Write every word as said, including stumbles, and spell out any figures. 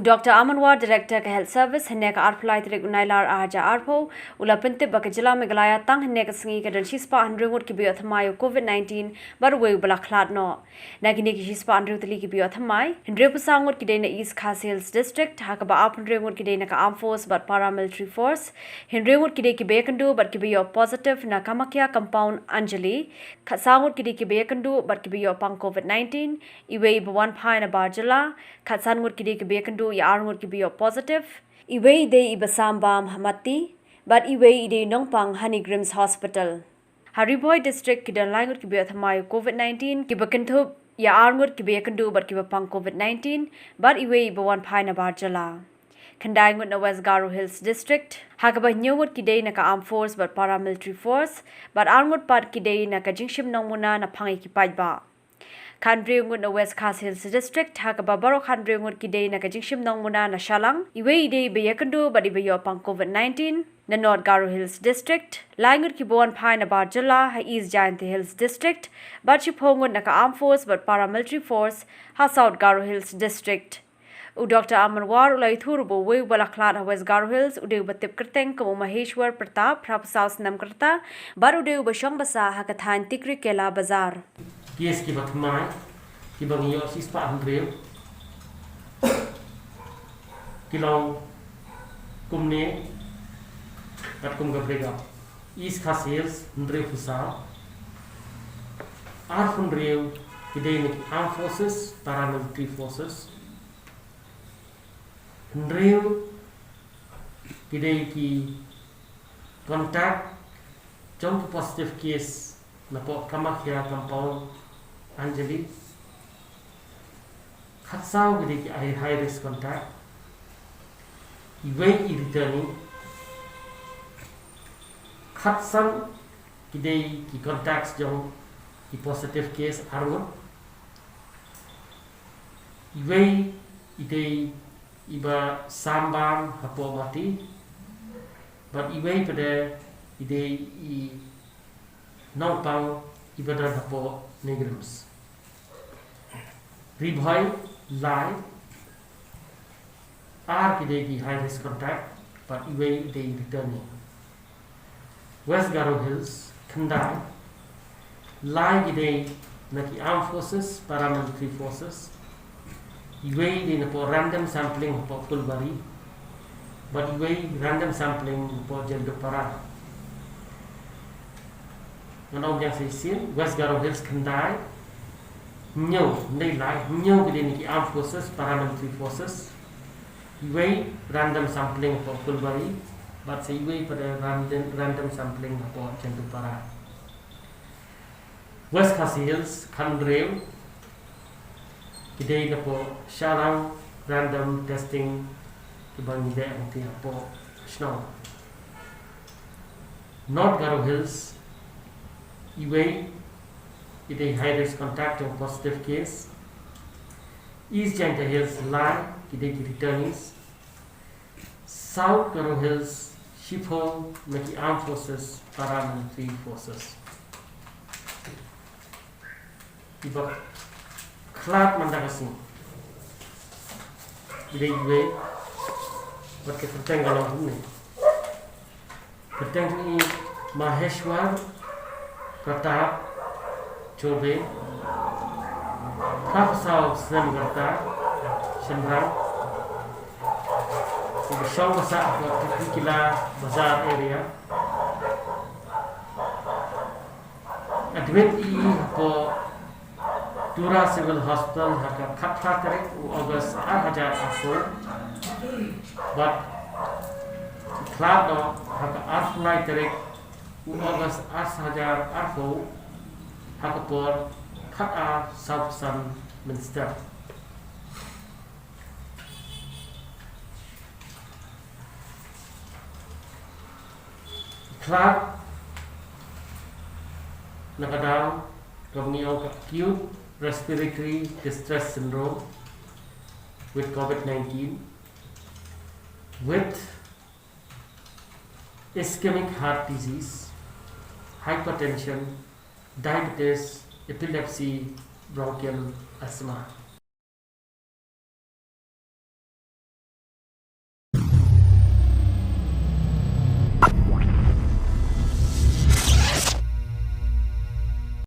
U Doctor Aman War, Director ka Health Service, hynne ka arphew lai tarik u Nailar arhajar arphew, u la pyntip ba ka jylla Meghalaya tang hynne ka sngi ka don shispah hynriew ngut kiba ïoh thymmai u COVID nineteen bad uwei uba la khlad noh. Na kine ki shispah hynriew tylli kiba ïoh thymmai, hynriewphew saw ngut ki dei na East Khasi Hills District, ha kaba arphew hynriew ngut ki dei na ka Armed Force bad Paramilitary Force, hynriew ngut ki dei kiba ïakynduh bad kiba ïoh positive na Kamakhya Compound Anjali, khatsaw ngut ki dei kiba ïakynduh bad kiba ïoh pang COVID nineteen, iwei iba wan phai na bar jylla, khatsan ngut ki dei kiba ïakynduh ïa ar ngut kiba ïoh positive, iwei i dei iba sam bam ha Matti, bad iwei i dei nongpang ha NEIGRIHMS Hospital. Ha Ri Bhoi District ki don lai ngut kiba ïoh thymmai u COVID nineteen, kiba kynthup ïa ar ngut kiba ïakynduh bad kiba pang COVID nineteen, bad iwei iba wan phai na bar jylla. Khyndai ngut na West Garo Hills District, ha kaba hynñiew ngut ki dei na ka Armed Force bad Paramilitary Force, bad ar ngut pat ki dei na ka jingshim nongmuna na phang ïa ki paidbah. Khathynriew ngut na West Khasi Hills District, ha kaba baroh khathynriew ngut ki dei na ka jingshim nongmuna na Shallang, iwei i dei iba ïakynduh bad iba ïoh pang COVID nineteen. Na North Garo Hills District, lai ngut kiba wan phai na bar jylla ha East Jaintia Hills District, bad shiphew ngut na ka Armed Force bad Paramilitary Force ha South Garo Hills District. U Doctor Aman War u la ïathuh ruh ba uwei uba la khlad ha West Garo Hills u dei uba tip kyrteng kum u Maheshwar Pratap, phraphew saw snem ka rta, bad u dei uba shong basa ha ka thaiñ Tikri Kela Bazar. Case kiba thymmai, kiba ngi ïoh shispah hynriew, ki long kumne, katkum ka breakup. East Khasi Hills, hynriewphew saw, arphew hynriew ki dei na ki Armed Forces, Paramilitary Forces, hynriew ki dei ki contact jong ki positive case napoh Kamakhya Compound Anjali, khatsaw ki dei ki high, high risk contact, iwei i returnee, khatsan ki dei ki contacts jong ki positive case ar ngut, iwei i dei iba sam bam hapoh Matti, bad iwei pat i dei i nongpang iba don hapoh NEIGRIHMS. Ri Bhoi lai, ar ki dei ki high risk contact, bad iwei i dei returnee. West Garo Hills, khyndai, lai ki dei na ki Armed Forces, Paramilitary Forces, iwei i dei napoh random sampling hapoh Phulbari, bad iwei random sampling napoh Jaldupara. Ngan ong biang sa shisien, West Garo Hills khyndai, hynñiew, hynrei lai, hynñiew ki dei na ki Armed Forces, Paramilitary Forces, iwei random sampling hapoh Phulbari, bad sa iwei pat random, random sampling hapoh Jaldupara. West Khasi Hills, khathynriew, ki dei napoh Shallang random testing kiba ngi leh hangtei hapoh shnong. North Garo Hills, iwei i dei high risk contact jong positive case. East Jaintia Hills, lai ki dei ki returnees. South Garo Hills, shiphew na ki Armed Forces, Paramilitary Forces. Iba khlad mynta ka sngi, i dei iwei, bad ka kyrteng ka long kumne. Kyrteng jong i Maheshwar Pratap Chaubey, phraphew saw snem ka rta, shynrang, iba shong basa hapoh Tikri Kela Bazar area. Admit i hapoh Tura Civil Hospital ha ka khatphra tarik u August arhajar arphew, bad khlad noh ha ka arphew lai tarik u August arhajar arphew, ha ka por khatar sawphew san mynstep. Khlad na ka daw kaba ngi ong ka acute respiratory distress syndrome with COVID nineteen, with ischemic heart disease, hypertension, diabetes, epilepsy, bronchial asthma.